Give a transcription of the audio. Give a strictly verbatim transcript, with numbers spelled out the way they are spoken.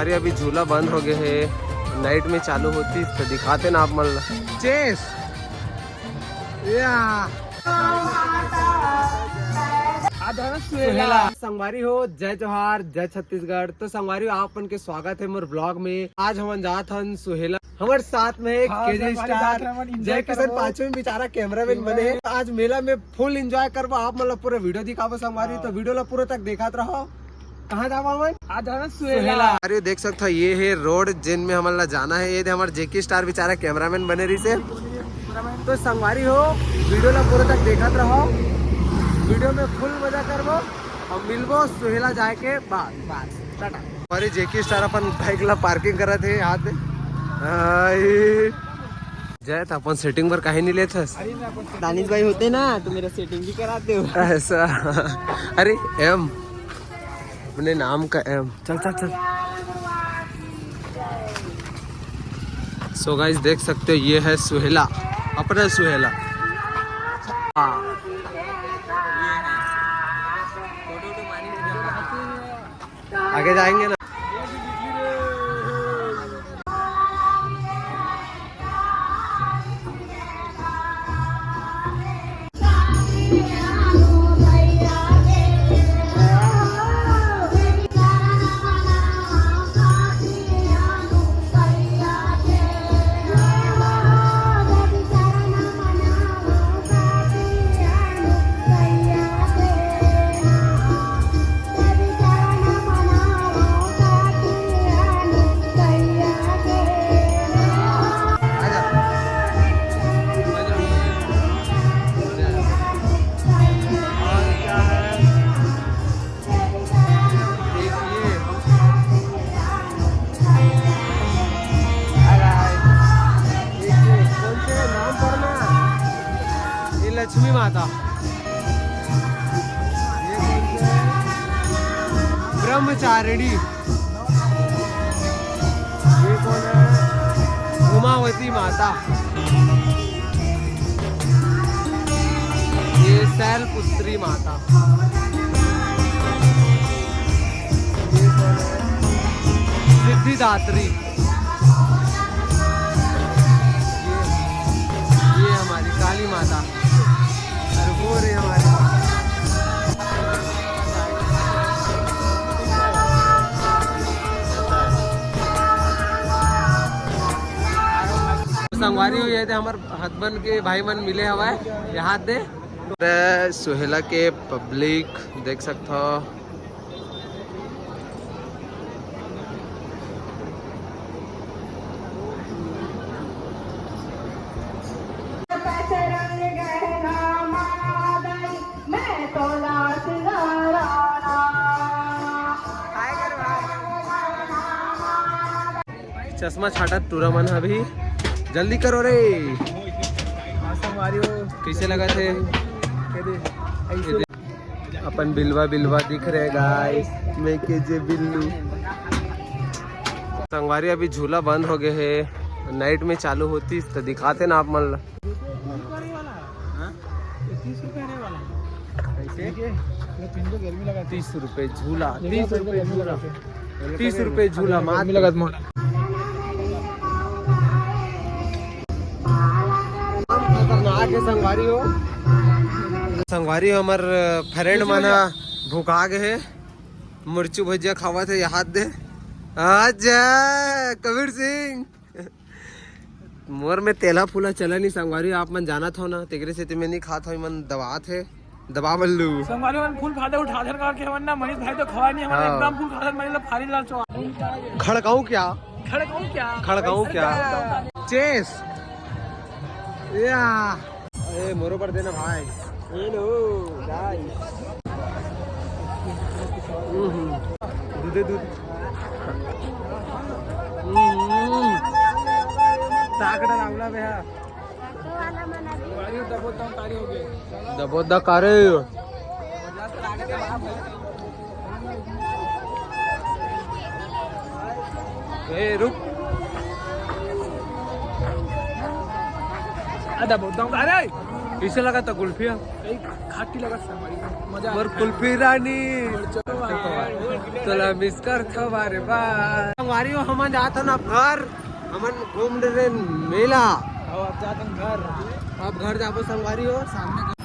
अरे, अभी झूला बंद हो गए है, नाइट में चालू होती तो दिखाते ना आप मन ला। चेस या सुहेला। संगवारी हो, जय जोहार, जय छत्तीसगढ़। तो संगवारी हो, आप मन के स्वागत है मोर ब्लॉग में। आज हमन जात हन सुहेला, हमर साथ में है हाँ, केजे संगवारी स्टार। जात हन, हमन enjoy जय किशन करबो। पांचवें बेचारा कैमरामैन बने है। आज मेला में फुल एंजॉय करबो, आप मन ला पूरा वीडियो दिखाबो संगवारी, हाँ। तो वीडियो ला पूरा तक देखत रहो। कहाँ जाबो हमन? आज जाना सुहेला। अरे देख सकत हो, ये है रोड जिन में हमन ला जाना है। ये दे हमर जेके स्टार बेचारा कैमरामैन बने रहिसे। तो संगवारी हो, वीडियो ला पूरा तक देखत रहो, वीडियो में फुल मजा करबो। हम मिलबो सुहेला जाए के बाद। बस टाटा। अरे जेके स्टार अपन बाइक ला पार्किंग करत है याद है। जय, त अपन सेटिंग बर काहे नहीं लेत हस? दानिश भाई होते ना तो मेरा सेटिंग भी कराते हो। ऐसा। अरे एम, अपने नाम का एम। चल चल चल। सो गाइस, देख सकते हो, ये है सुहेला, अपना सुहेला। हाँ। आगे जाएंगे ना। ये लक्ष्मी माता, ये कौन से? ब्रह्मचारिणी। ये कौन है? उमावती माता। ये शैलपुत्री माता। ये कौन है? सिद्धिदात्री। ये, ये हमारी काली माता। अरे वो रे हमारी। संगवारी हो, ये दे हमर हथबन के भाई मन मिले हवय, ये हाथ दे। सुहेला के पब्लिक देख सकत हो। चश्मा छाटत टूरा मन ह अभी, जल्दी करो रे। कैसे लगत हे? अपन बिलवा बिलवा दिख रहे गाइस, मैं के जे बिल्लू। संगवारी, अभी झूला बंद हो गए है, नाइट में चालू होती तो दिखाते ना आप मन ला। तीस रुपए झूला, तीस रुपए झूला, तीस रुपए झूला मात्र। खतरनाक है संगवारी हो। संगवारी हो, हमर फ्रेंड मन ह भुका गे हे, मिर्चू भुजिया खावत हे, यहाँ दे। आजा कबीर सिंह। मोर में तेला फूला चला नहीं संगवारी, आप मन जानत हो ना, तेकरे सेती मैं नहीं खात हो, मन दबात हे, दबा बल्लू। संगवारी मन फुल फायदा उठा धर करके हमन ना, मनीष भाई तो खवा नहीं, हमन हाँ। एकदम फुल फायदा, मनीष ला फारी लाल चौहान। खड़काऊं क्या? खड़काऊं क्या? खड़काऊं क्या? चेस। या। ए, मोरो पर देना भाई। हेलो गाइस। हम्म, दूधे दूध। हम्म। ताकड़ा लावला बे हा। दबोदा कारे। ए, रुक। अदा बोलता हूँ, अरे! इसे लगा था कुल्फिया। खाटी लगा था हमारी। मजा और कुल्फी रानी। चलो भाई। चला मिस कर थवारे बार। संगवारी हो, हमन जात हन अब घर, हमन घूम डरे मेला। अब जात हन घर। अब घर जाबो संगवारी हो, सामने